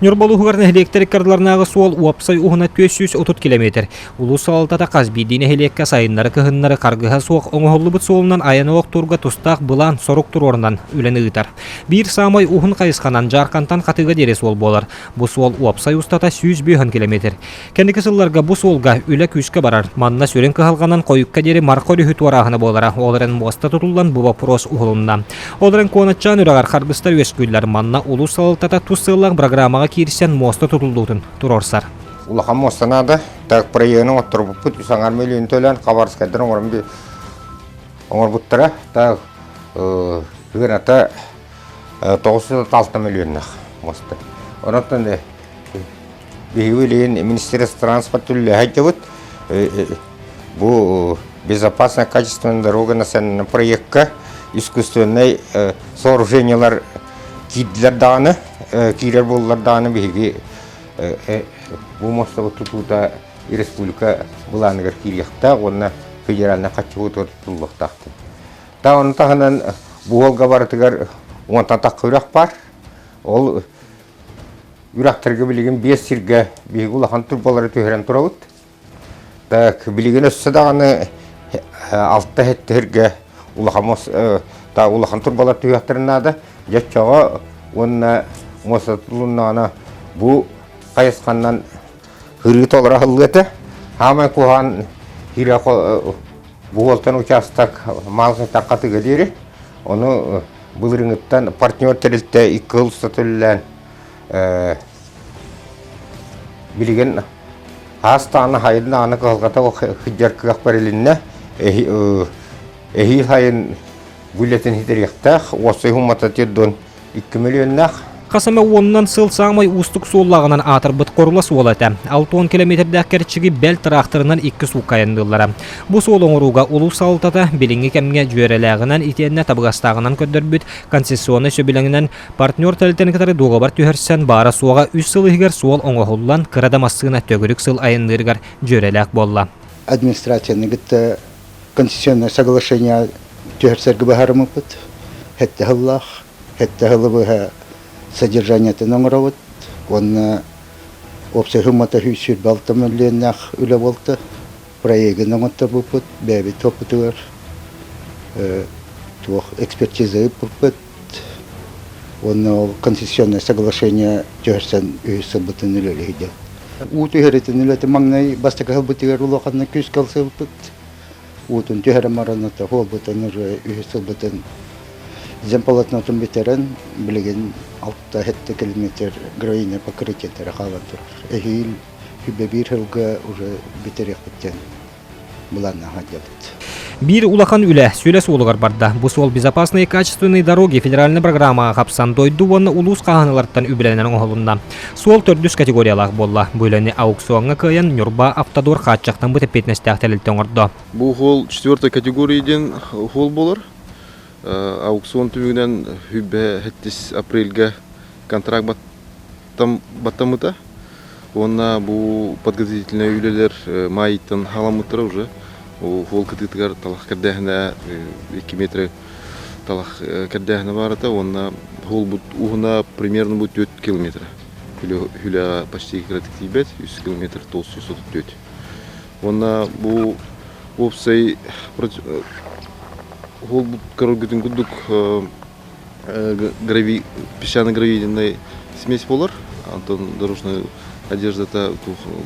Ньурба улууһугар нэһилиэктэр ыккардыларынааҕы суол уопсай уһуна 430 километр. Улуус салалтата хас биирдии нэһилиэккэ сайыннары-кыһыннары харгыһа суох оҥоһуллубут суолунан айаны олохтуурга тустаах былаан сорук туруорунан үлэни ыытар. Биир саамай уһун хайысханан Дьаархантан Хатыыга диэри суол буолар. Бу суол уопсай устата 105 километр. Кэнники сылларга бу суолга үлэ күүскэ барар. Манна сүрүн кыһалҕанан хойукка диэри Марха өрүһү туорааһына буолара. Ол эрэн муоста тутуллан бу боппуруос уһулунна. Ол эрэн Куоначчаан үрэҕэр харгыстар үөскүүллэр. Манна улуус салалтата тус сыаллаах программаҕа киирсэн муоста тутуллуутун туруорсар. Улахан муоста наада. Так проегын оҥотторбуппут үс аҥаар мөлүйүөн төлөөн Хабаровскайдан оҥорон оҥорбуттара. Так сыаната 906 мөлүйүөннээх муоста. Онон Биһиги билигин Министерство транспорта үлэлэһэ сылдьабыт. Бу безопасная качественная дорога национальный проекка искусственнай сооружениелар киирдилэр даҕаны, киирэр буоллар даҕаны биһиги бу мостовой тутуута республика былааныгар киириэхтээх уонна федеральнай хаччыбытыгар тутуллуохтаах. Та ону таһынан бу уолга барытыгар уонтан тахха үрэх баар. Ол Үрэхтэргэ билигин биэс сиргэ биһиги улахан турбалары түһэрэн турабыт. Так, билигин өссө даҕаны алта сэттэ сиргэ улахан улахан турбалар түһүөхтэрин наада. Дьэ оччоҕо уонна муоста тутулуннаҕына бу хайысханнан ырыы толоро аһыллыа этэ. Хаамай куһаҕан киирэ бу уолтан учаастак мал хатыга диэри. Ону былырыҥыттан партнер тэрилтэ икки сыл устата үлэлээн билигин хаас даҕаны хайын даҕаны кыһалҕата сылдьар кыах бэрилиннэ. Эһиил сайын бу үлэтин ситэриэхтээх, уопсай суммата тиэрдуон 2 миллионнаах. Хас эмэ уонунан сыл саамай уустук суоллааҕынан аатырбыт Хорула суола этэ. 60 километрдээх кэрчиги бэл тыраахтарынан икки суукка айанныыллара. Бу суолу оҥорууга улуус салалтата билиҥҥи кэмҥэ дьүөрэлээҕинэн итиэннэ табыгастааҕынан көрдөрбүт концессионнай сөбүлэҥинэн партнер тэрилтэни кытары дуогабар түһэрсэн баара-суоҕа үс сыл иһигэр суол оҥоһуллан кыра да массыына төгүрүк сыл айанныырыгар дьүөрэлээх буолла. Администрацияны кытта концессионное соглашение түһэрсэргэ быһаарыммыппыт. Сэттэ сыллаах. Сэттэ сылы быһа содержаниетын оҥоробут уонна уопсай суммата 126 мөлүйүөннээх үлэ буолта. Проегын оҥотторбуппут, бэйэбит туохпутугар туох экспертиза ыыппыппыт уонна ол концессионное соглашение түһэрсэн үһүс сылбытын үлэлиһи Уу түһэритин үлэтин маҥнай бастакы сылбытыгар улаханнык күүскэ ылсыбыппыт. Уутун түһэрэн баран ото суолбутун уже үһүс сылбытын земполотнотун бүтэрэн билигин 6-7 километр гравийное покрытиетара хаалан турар. Эһиил сүүрбэ биир сылга уже бүтэриэхпиттэн былааннаах сылдьабыт. Биир улахан үлэ Сүлэ суолугар барда. Бу суол «Безопасные и качественные дороги» федеральнай программаҕа хапсан дойду уонна улуус хааһыналарыттан үбүлэнэн оҥоһулунна. Суол төрдүс категориялаах буолла. Бу үлэни аукциоҥҥа кыайан Ньурба Автодор хааччахтаммыт эппиэтинэстээх тэрилтэ оҥордо. Бу суол четвертой категория диэн суол буолар. Аукцион түмүгүнэн сүүрбэ сэттис апрельга контракт баттаммыта. Уонна бу подготовительнай үлэлэр маайыттан халаммыттара уже. Суол кытыытыгар талах кэрдээһинэ 2 метр талах кэрдээһинэ баарата уонна суолбут уһуна примерно бу 4 километр. Хүлэҕэ почти кыратык тиийбэт, 3 километр 934. Уонна бу уопсай суолбут көрөргүтүн курдук песчано-гравийный смесь буолар, онтон дорожная одеждата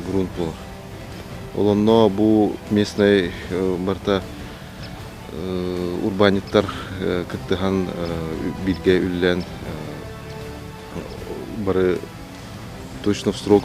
грунт буолар. Ол онно бу местный барыта урбаанньыттар кыттыһан бииргэ үлэлээн бары точно в срок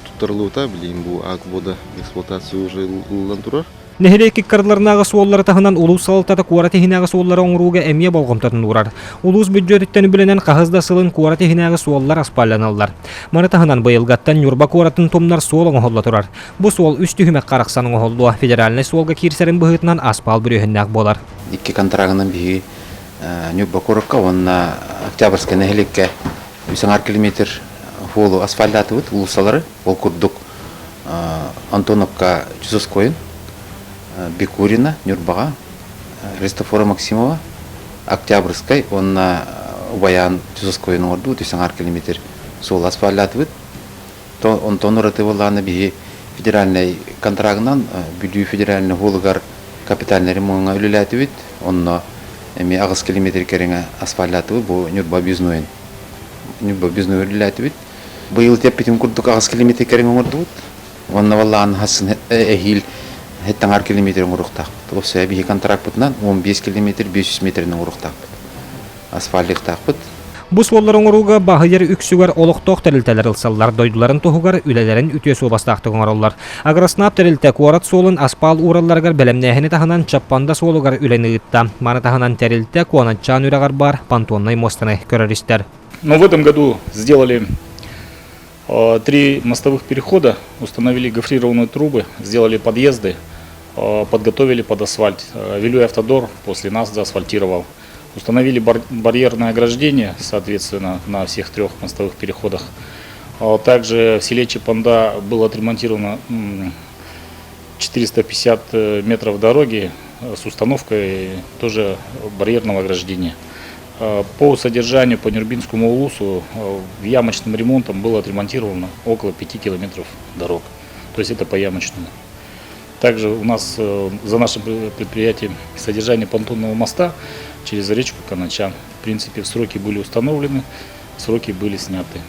туттарыллыбыта. Билигин бу АКВОда эксплуатация уже ылыллан турар. Нэһилиэк иккардыларынааҕы суоллары таһынан улуус салалтата куорат иһинээҕи суоллары оҥорууга эмиэ болҕомтотун уурар. Улуус бүддьүөтүттэн үбүлэнэн хаһыс да сылын куорат иһинээҕи суоллар аспаалланаллар. Маны таһынан быйылгаттан Ньурба куоратын тумнар суол оҥоһулла турар. Бу суол үс түһүмэххэ арахсан оҥоһуллуо, федеральнай суолга киирсэрин быһыытынан аспаал бүрүөһүннээх буолар. Икки контрагынан биһиги Ньурба куоракка уонна Октябрьскай нэһилиэккэ үс аҥаар километр суолу асфальтаатыбыт уулуссалары. Ол курдук Антоновка Чусовскойун, Бекурина, Ньурбаҕа, Христофора Максимова, Октябрьскай уонна Убайаан Чусовскойун оҥордубут үс аҥаар километр. суол асфальтаатыбыт. Онтон ураты буоллаҕына биһи федеральнай контрагынан Бүлүү федеральнай уһуолугар капитальнай ремоҥҥа үлэлээтибит. Онно эмиэ 8 километр кэриҥэ асфальтаатыбыт. Бу Ньурба объезднойун Ньурба объезднойугар үлэлээтибит. Быйыл тэппитим курдук 8 километр кэриҥэ оҥордубут. Уонна баллаан хасын эһиил һэттаҥар километр оҥоруохтаахпыт. Уопсайа биһи контракпытынан 15 километр 500 метрин оҥоруохтаахпыт. Асфальтыахтаахпыт. Бу суоллары оҥорууга баһыйар үксүгэр олохтоох тэрилтэлэр ылсаллар, дойдуларын туһугар үлэлэрин үтүө суобастаахтык оҥороллор. Агроснаб тэрилтэ куорат суолун аспаал ууралларыгар бэлэмнээһини таһынан Чаппанда суолугар үлэни ыытта. Маны таһынан тэрилтэ Куоначчаан үрэҕэр баар понтоннай муостаны көрөр-истэр. Но в этом году сделали три мостовых перехода, установили гофрированные трубы, сделали подъезды, подготовили под асфальт. Вилюй Автодор после нас заасфальтировал. Установили барьерное ограждение, соответственно, на всех трех мостовых переходах. Также в селе Чапанда было отремонтировано 450 метров дороги с установкой тоже барьерного ограждения. По содержанию по Нюрбинскому улусу ямочным ремонтом было отремонтировано около 5 километров дорог. То есть это по ямочному. Также у нас за нашим предприятием содержание понтонного моста через речку Каначан. В принципе, сроки были установлены, сроки были сняты.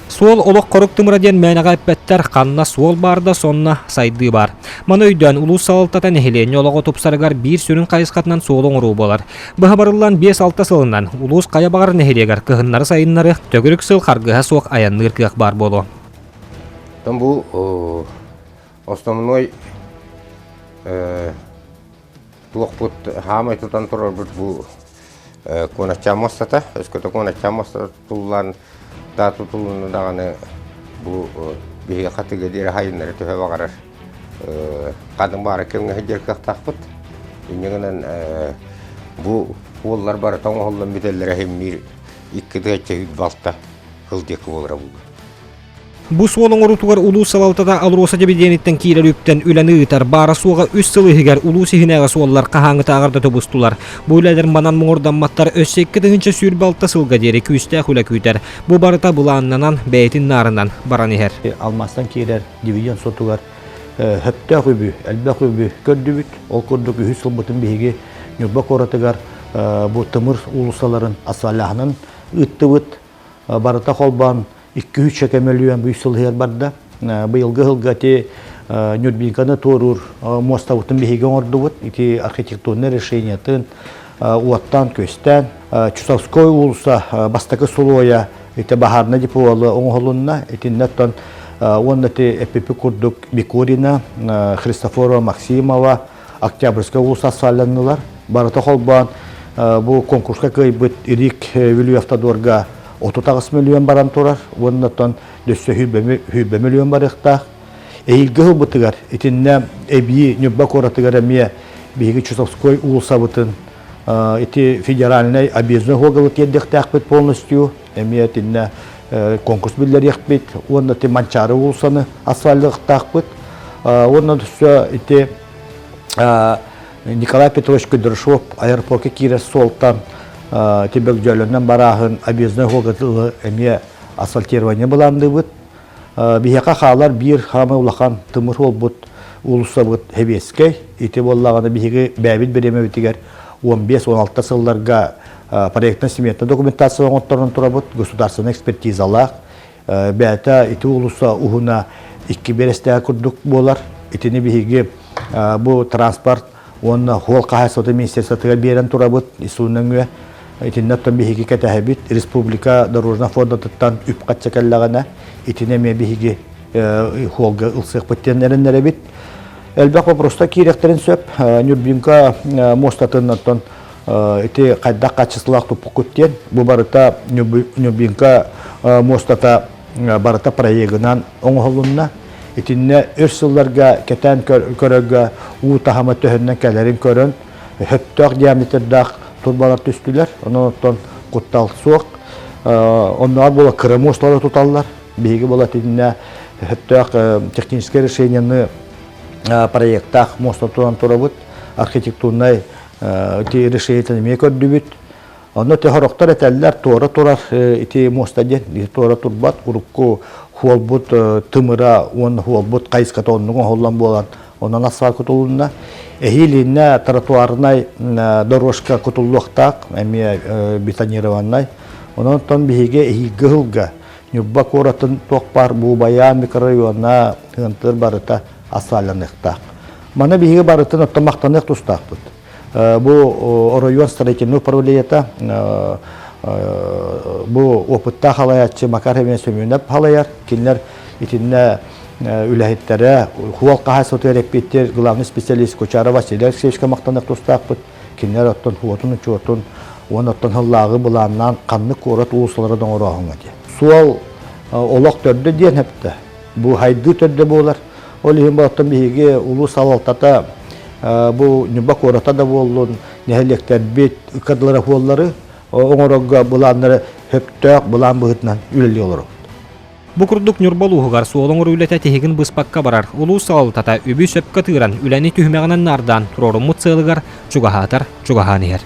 Суол олох хорук тымыра диэн мээнэҕэ эппэттэр, ханна суол баар да сонно сайдыы баар. Маны өйдөөн улуус салалтата нэһилиэнньэ олоҕо тупсарыгар биир сүрүн хайысхатынан суолу оҥоруу буолар. Быһа барыллан 5-6 сылынан улуус хайа баҕар нэһилиэгэр кыһыннары-сайыннары төгүрүк сыл харгыһа суох айанныыр кыах баар буолуо. Оттон бу основной туохпут хаамай тутан турарбыт бу Куоначчаан муостата, өскөтө Куоначчаан муостата тутуллан да тутулунна даҕаны бу биһиги хатыга диэри хайыннары төһө баҕарар хадын баара кэмҥэ сылдьар кыахтаахпыт. Инньэ гынан бу уоллар барыта оҥоһуллан бүтэллэрэ иһин 2 6 сыл диэки буолара буолуо. Бу суол оҥоруутугар улуус салалтата АЛРОСА дивидениттэн киирэр үптэн үлэни ыытар. Баара-суоҕа үс сыл иһигэр улуус иһинээҕи суоллар хаһааҥҥытааҕар да тубустулар. Бу үлэлэр манан муҥурдамматтар өссө 2026 сылга диэри күүстээх үлэ күүтэр. Бу барыта былааннанан, бэйэтин наарынан баран иһэр. Алмаастан киирэр дивиденд сотугар хөптөөх үбү, элбэх үбү көрдүбүт. Ол курдук үһүс сылбытын биһиги Ньурба куоратыгар бу тымыр уулуссаларын асфальтаһынан ыыттыбыт. Барыта холбоон 2-3 мөлүйүөн бу сыл иһигэр барда. Быйылгы сылга ити Нюрбинканы туоруур муостабытын биһиги оҥордубут. Ити архитектурнай решениетын уоттаан-күөстээн Чусовской уулусса бастакы сулуойа ити баһаарынай деполы оҥоһулунна. Итиннэ оттон уонна ити эппиппит курдук Бикурина, Христофорова Максимова, Октябрьская уулусса асфальтаннылар. Барыта холбоон бу конкурска кыайбыт Ирик Бүлүү автодорга 38 миллион баран турар уонна оттон дөссө 120 миллион барыахтаах. Эһиилги сылбытыгар итиннэ эбии Ньурба куоратыгар эмиэ биһиги Чусовской уулуссабытын ити федеральнай объездной уголы тиэрдиэхтээхпит полностью эмиэ итиннэ конкурс биллэриэхпит уонна ити Манчаары уулуссаны асфальтыахтаахпыт уонна өссө ити Николай Петрович Кудряшов аэропорка киирэр суолтан ити Бөгдьөөлөнөн барааһын объездной уголы эмиэ асфальтирование былаанныыбыт. Биһиэхэ хаалар биир хаамай улахан тымыр буолбут уулуссабыт Сэбиэскэй. Ити буоллаҕына биһиги бэйэбит бириэмэбитигэр 15-16 сылларга проектно-сметно документация оҥотторон турабыт, государственнай экспертизалаах. Бэйэтэ ити уулусса уһуна икки биэрэстээх курдук буолар. Итини биһиги бу транспорт уонна суол хаһаайыстыбатын министерствотыгар биэрэн турабыт ИСУ нөҥүө. Итиннэ оттон биһиги кэтэһэбит республика дорожнай фондатыттан үп-харчы кэллэҕинэ итини эмиэ биһиги суолга ылсыахпыт диэн эрэннэрэбит. Элбэх вопростар киириэхтэрин сөп. Нюрбинка муостатын оттон ити хайдах хаачыстыбалаах туппуккут диэн. Бу барыта Нюрбинка муостата барыта проегынан оҥоһулунна. Итиннэ өр сылларга кэтээн көрөргө уу таһыма төһөннөн кэлэрин көрөн, сөптөөх диаметрдаах турбалар түстүлэр. Онон оттон куттал суох. Оннооҕор буола кыра муосталары туталлар. Биһиги буола итиннэ сөптөөх техническое решениены проектаах муоста туран турабыт. Архитектурнай решениетин эмиэ көрдүбүт. Онно төһөрөхтөр этэллэр, туора турар ити муоста диэн, туора турбат, урукку хуолбут тымыра уонна хуолбут хайыската оннук оҥоһуллан буолан, онон асфальт кутулунна. Эһиилиннэ тротуарнай дорожка кутуллуохтаах, эмиэ бетонированнай. Онон биһиги эһиилги ыһылга Ньурба куоратын туох баар Буубайаан микрорайона ыантыр барыта асфальтаныахтаах. Маны биһиги барытын оттон махтаныах тустаахпыт. Бу оройуон строительнай управлениета бу опыттаах халайааччы Макар Евгеньевич Семенов халайар. Кинилэр итиннэ үлэһиттэрэ, хуол хаһаайыстыбатыгар эппиэттиир главный специалист Кучаров Василий Алексеевичка махтаныах тустаахпыт. Кинилэр оттон уотун учуотун уонна оттон сыллааҕы былааннаан ханнык куорат уулуссалара да оҥорооһуҥҥа диэн. Суол олох төрдө диэн эптэ. Бу хайдыы төрдө буолар. Ол иһин бу оттон биһиги улуус салалтата бу Ньурба куората да буоллун, нэһилиэктэрбит ыккардылара суоллары оҥорорго былааннары сөптөөх былаан быһыытынан үлэлии олоробут. Бу курдук Ньурба улууһугар суол оҥоруу үлэтэ тиһигин быспакка барар. Улуус салалтата үбү сөпкө тыыран, үлэни түһүмэҕинэн наардаан туруоруммут сыалыгар чугаһаатар чугаһаан иһэр.